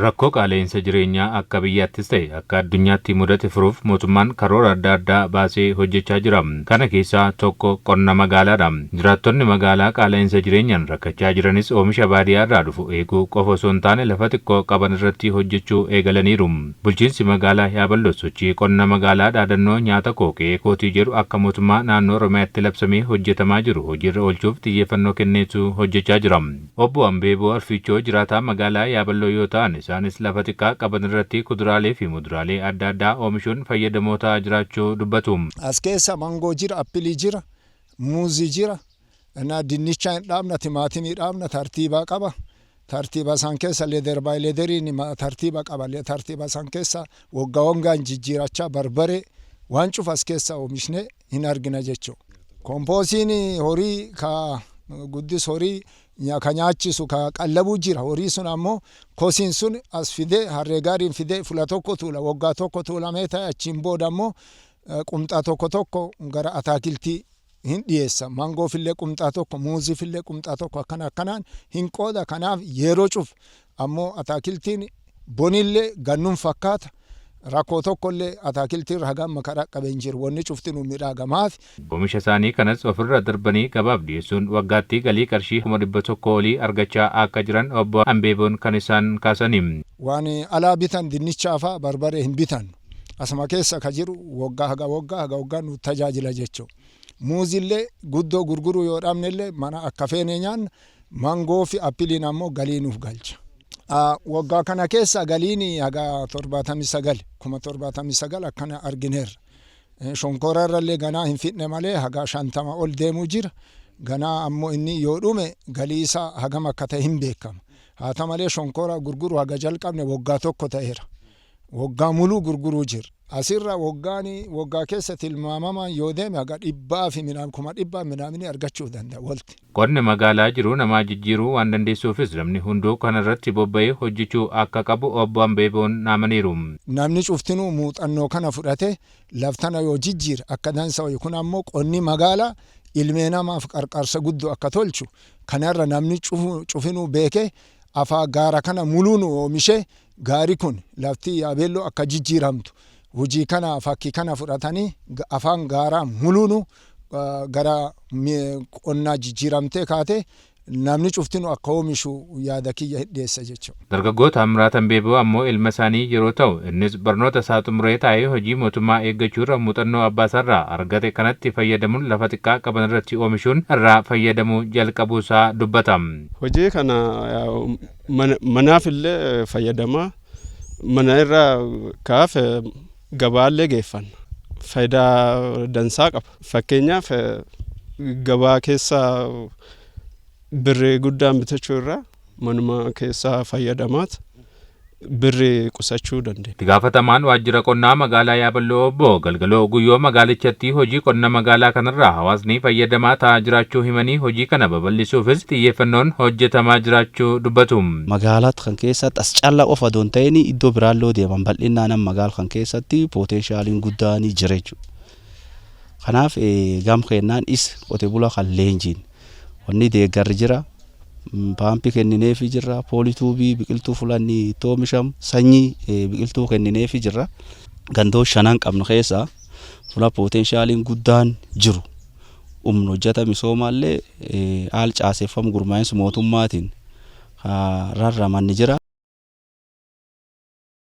Rakkoo qaala'insa jireenyaa akka biyyaattis ta'e akka addunyaatti mudate furuuf mootummaan karoora adda addaa baasee hojjechaa jira. Kana keessaa tokko qonna magaalaadha. Jiraattonni magaalaa qaala'insa jireenyaan rakkachaa jiranis oomisha baadiyyaa irraa dhufu eeguu qofa osoo hin taane lafa xiqqoo qaban irratti hojjechuu eegalaniiru. Bulchiinsi magaalaa Yaaballoo sochii qonna magaalaa dhaadannoo nyaata koo qe'ee kootii jedhu akka mootummaa naannoo Oromiyaatti labsamee hojjetamaa jiru hojiirra oolchuuf xiyyeeffannoo kenneetu hojjechaa jira. Obbo Ambeeboo Arfiichoo jiraataa magaalaa Yaaballoo yoo ta'an, isaanis lafa xiqqaa qaban irratti kuduraalee fi muduraalee adda addaa oomishuun fayyadamoo ta'aa jiraachuu dubbatu. As keessa mangoo jira, appilii jira, muuzii jira, na dinnichaa hin dhaabna, timaatimii dhaabna, tartiibaa qaba. Tartiiba isaan keessa leeder baay leederiin tartiiba qaba. Tartiiba isaan keessa waggaa waggaan jijjiirachaa barbaree waan cufa as keessa oomishne hin argina jechuudha. Kompoosiin horii ka guddis horii ka nyaachisu ka qallabuu jira. Horii sun ammoo kosiin sun as fidee harree gaariin fidee fula tokko tuula, waggaa tokko tuulamee ta'e, achiin booda ammoo qumxaa tokko tokko gara ataakiltii hin dhiyeessa. Mangoofillee qumxaa tokko, muuziifillee qumxaa tokko, akkana akkanaan hin qooda. Kanaaf yeroo cuf ammoo ataakiltiin bonillee gannuun fakkaata. Rakkoo tokkollee ataakiltiin irra hagam karaa qabee hin jiru. Wanni cufti nu midhaagamaaf. Oomisha isaanii kanas ofirra darbanii gabaaf dhiyeessuun waggaatti galii qarshii 100,000 olii argachaa akka jiran obbo Ambeeboon kan isaan kaasani. Waan alaa bitan dinnichaa fa'a, barbaree hin bitan. Asuma keessa ka jiru waggaa haga waggaa haga waggaa nu tajaajila jechuudha. Muuzillee guddoo gurguruu yoo dhabnellee mana akka feene nyaanna. Mangoo fi appiliin ammoo galii nuuf galcha. Waggaa kana keessa galiin haga 79, 79,000 akkana argineerra. Shonkora irrallee ganaa hin fidne malee haga 50 ol deemuu jira. Ganaa ammoo inni yoo dhume galii isaa hagam akka ta'e hin beekama. Haa ta'u malee, shonkora gurguruu haga jalqabne waggaa tokko ta'eera. Waggaa muluu gurguruu jira. Asirra waggaan waggaa keessa tilmaamamaan yoo deeme haga dhibbaa fi midhaan 100,000 midhaanii argachuu danda'a walti. Qonni magaalaa jiru namaa jijjiiruu waan dandeessuufis namni hunduu kana irratti bobba'ee hojjechuu akka qabu obbo Ambeeboon dhaamaniiru. Namni cuftinuu muuxannoo kana fudhate laftana yoo jijjiire akka dansa wayyu. Kun ammoo qonni magaalaa ilmee namaaf qarqaarsa guddoo akka tolchu kanarra namni cufinuu beekee afaa gaara kana muluun oomishee gaari kun lafti Yaabeelloo akka jijjiiramtu hojii kana fakkii kana fudhatanii afaan gaaraa muluunu gara qonnaa jijjiiramtee kaate namni cuftinu akka oomishu yaada kiyya dhiyeessa jechuudha. Dargaggoo Taamiraat Ambeeboo ammoo ilma isaanii yeroo ta'u, innis barnoota isaa xumuree taa'ee hojii mootummaa eeggachuurra muuxannoo abbaa isaarraa argate kanatti fayyadamuun lafa xiqqaa qaban irratti oomishuun irraa fayyadamuu jalqabuu isaa dubbata. Hojii kana manaaf illee fayyadamaa, mana irraa kaaf gabaallee geeffanna. Faayidaa dansaa qaba. Fakkeenyaaf, gabaa keessa birrii guddaan bitachuu irraa manuma keessaa fayyadamaat birrii qusachuu dandeenya. Itti gaafatamaan waajjira qonnaa magaalaa Yaaballoo obbo Galgaloo Guyyoo magaalichatti hojii qonna magaalaa kanarraa hawaasni fayyadamaa ta'aa jiraachuu himanii, hojii kana babal'isuufis xiyyeeffannoon hojjetamaa jiraachuu dubbatu. Magaalaa kan keessatti as callaa qofa osoo hin ta'in iddoo biraallee deeman bal'inaan magaala kan keessatti potentialiin guddaan jira jechuudha. Kanaaf gam kennaan is qote bulaa kan leenjiin wanni deeggarri jira. Paampii kennineefii jirra. Polytubeii biqiltuu fulanni itti oomishamu, sanyii biqiltuu kennineefii jirra. Gandoo shanan qabnu keessaa fuula potentialiin guddaan jiru humna hojjeta misoomaallee haala caaseffamu gurmaa'insa mootummaatiin rarraman ni jira.